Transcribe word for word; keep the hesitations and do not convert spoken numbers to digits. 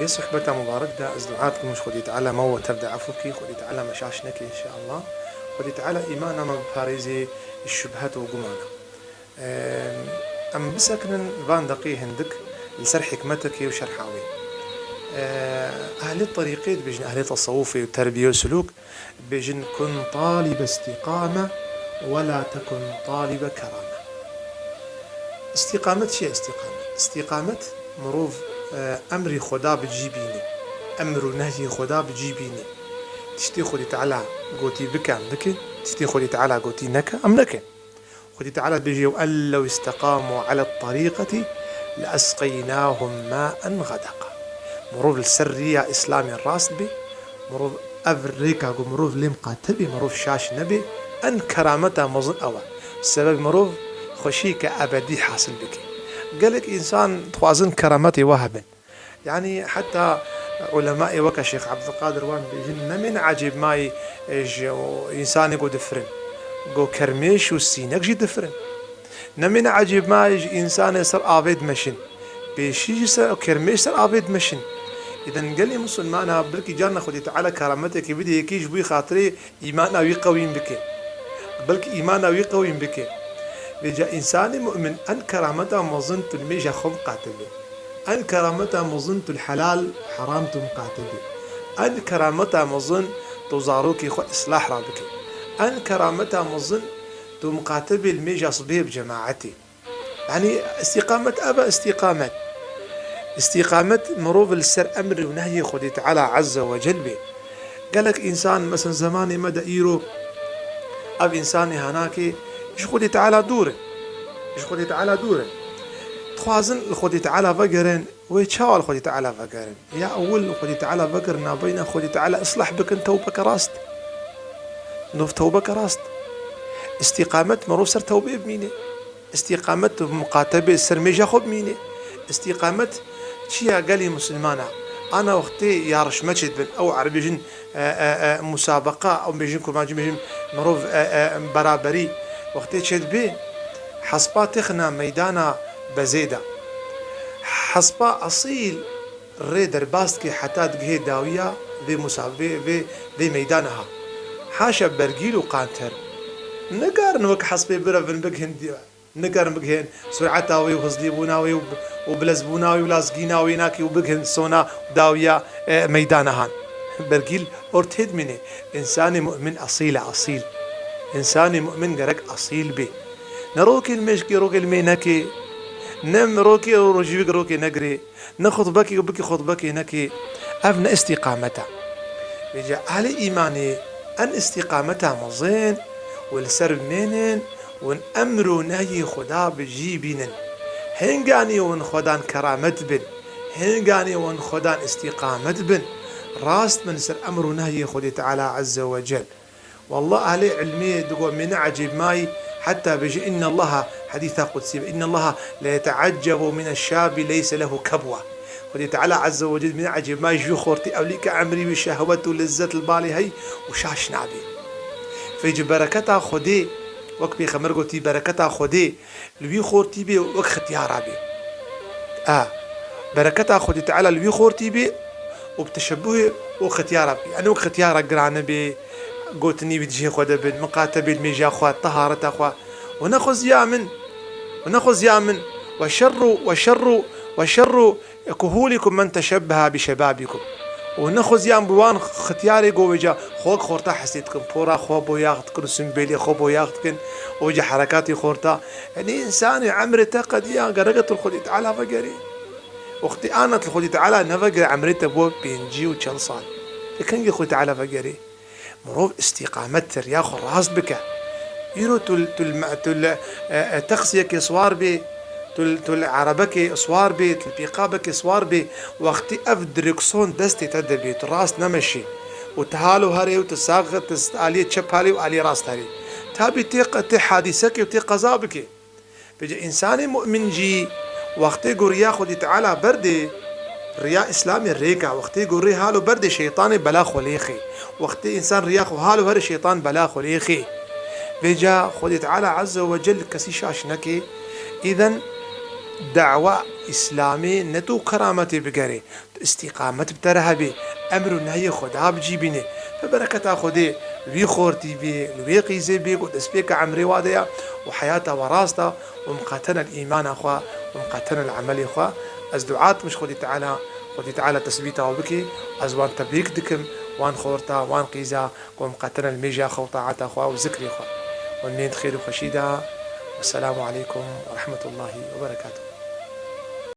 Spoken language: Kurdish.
Vê sohbeta mubarek de ez dua dikim ji Xwedê Teala me we tev de efû bikî, Xwedê Teala me şaş neke înşeallah. Xwedê Teala îmana me biparêzê şubhet û gumana. Em, em bisekinin van deqê hindik li ser hikmetekê û şerha wê. Ehlê terîqê dibêjin, ehlê tesewufê û terbiye û sulûk, dibêjin: "Kun talîbe îstîqame, we la tekun talîbe kerame." Îstîqamet çi ye îstîqamet? Îstîqamet mirov, e, emrî Xweda bi cî bîne. Emr û nehyê Xweda bi cî bîne. Tiştê Xwedê Teala gotî bike, em bikin. Tiştê Xwedê Teala gotî neke, em nekin. Xwedê Teala dibêje: "Ew en lew isteqamû ele terîqetî le esqeynahum maen xedeqa." Mirov li ser riya Îslamê rast be, mirov ev rêka ku mirov lê miqate be, mirov şaş nebe, en kerameta mezin ew e. Sebeb mirov xweşîke ebedî hasil bike. Gelek însan dixwazin kerametê we hebin. Yanî heta ulemayê weke Şêx Ebdulqadir wan dibêjin, nemêne ecêb mayî, e, ji însanê ku difirin. Go kermêş û sînek jî difirin. Nemêne ecêb mayî ji însanê ser avê dimeşin. Pêşî jî ser, kermêş ser avê dimeşin. Îden gelê misilmana belkî carna Xwedê Teala kerametekê bidê yekî ji bo xatirê îmana wî qewîn bike. Belkî îmana wî qewîn bike. Vêca însanê mu'min en kerameta mezin tu li mêja xwe miqate be. En kerameta mezin tu li helal heram tu miqate be. En kerameta mezin tu zarokê xwe islah rabike. En kerameta mezin tu miqate be li mêja sibê bi cemaetê. Yanî îstîqamet ev e, îstîqamet. Îstîqamet mirov li ser emrê û nehyê Xwedê Teala Azze ve Cel be. Gelek însan, mesela zemanê me de îro, ev însanê hanakê ji Xwedê Teala dûr in. Ji Xwedê Teala dûr in. Dixwazin li Xwedê Teala vegerin, wê çawa li Xwedê Teala vegerin? Ya ewil li Xwedê Teala vegerin, navbeyna Xwedê Teala islah bikin, tewbeke rast. Nov tewbeke rast. Îstîqamet mirov ser tewbê bimîne. Îstîqamet û miqate bê ser mêja xwe bimîne. Îstîqamet çi ya gelê misilmana? Ana wextê yarişme çêdibin, ew erebî jin, e, e, e, musabeqa, ew bêjin kurmancî bêjin mirov, e, e, beraberî. Wextê çêdibê, hespa têxina meydana bezê de. Hespa esîl rê derbas dike heta digihê dawiya vê musa-, vê, vê, vê meydana ha. Haşa bergîl û qanter nikarin wek hespê birevin bighin di-, nikarin bigihên sureta wê û hizlîbûna wê û, û bilezbûna wê û lazgîna wê nakê û bigihên sona dawiya, e, meydana han. Bergîl ortê dimîne. Însanê mu'min esîl e, esîl. Însanê mu'min gerek esîl bê. Ne rokê li mêjkê rokê li mê nekê, ne rokê rojî rokê negirê. Ne xutbekê bikî xutbekê nekî, ev ne îstîqamet e. Vêca ehlê îmanê en îstîqameta mezin û li ser bimênin û emr û nehyê Xweda bi cî bînin. Hênganî û xwedan keramet bin. Hênganî û xwedan îstîqamet bin. Rast bin ser emr û nehyê Xwedê Teala Azze ve Cel. Wallah, ehlê ilmê digo me ne ecêb mayî, heta bêje, "Inna Allaha", hedîsa qudsî be, "Inna Allaha le yete'eccebu mine şabi leyse lehu kebwa." Xwedê Teala Azze ve Celle me ne ecêb mayî ji xortî ewlî ke emrî wî şehwet û lezzet li balê hey û şaş nabê. Fê ji bereketa Xwedê, wek Pêxember gotî, bereketa Xwedê li wî xortî bê û wek xityara bê. A, bereketa Xwedê Teala li wî xortî bê û bi teşebuhê û xityara bê. Yanî wek xityara girane bê, gotinî wî di cihê xwe de bin, miqate bê li mêja xwe, tehareta xwe. Û nexweziya min, û nexweziya min, "Ve şerru, ve şerru, ve şerru kuhûlikum men teşebbeha bi şebabikum." Û nexweziyan bi wan xityarê go vêca xwe wek xorta hesê dikin, pora xwe boyax dikin û simbêlê xwe boyax dikin, û vêca herekatê xorta. Yanî însanê emrê te qediya, gereke tu li Xwedê Teala vegerî. Wextê ana tu li Xwedê Teala nevegere, emrê te bo pêncî û çel sal. Te kengê Xwedê Teala vegerî? Mirov îstîqamet, riya xwe rast bike. Îro tu, tu, tu, e, e, taksiyekê siwar bê, tu, tu erebekê siwar bê, tu pîqabekê siwar bê, wextê ev direksiyon destê te de bê, tu rast nemeşî û tu halo herê û tu sax, tu aliyê çep halê û aliyê rast herê. Tabî tê qe-, tê hadîsekê û tê qeza bikê. Vêca însanê mu'min jî wextê ku riya Xwedî Teala berdê, riya Îslamê rêka, wextê ku rê halo berdê şeytanê bela xwe lêxê. Wextê însan riya xwe halo herê şeytan bela xwe lêxê. Vêca Xwedî Teala Azze ve Cel kesî şaş nekê. Îden Dawa Îslamê ne tu kerametê bigerê, tu îstîqamet bi te re hebê, emr û nehyê Xweda bi cî bînê. Bi bereketa Xwedê wî xortî bê, li wê qîzê bê ku destpêka emrê wa de ya û heyata wa rast a û miqatene li îmana xwe û miqatene li emelê xwe. Ez dua dikim ji Xwedî Teala, Xwedî Teala tesbîta we bike, ez wan tebrîk dikim, wan xorta, wan qîza, ku em qetine li mêja xwe û taeta xwe û zikrê xwe. Hûn nên di xêr û xweşî de. Wesselamu aleykum we rehmetullahî we berekatuh.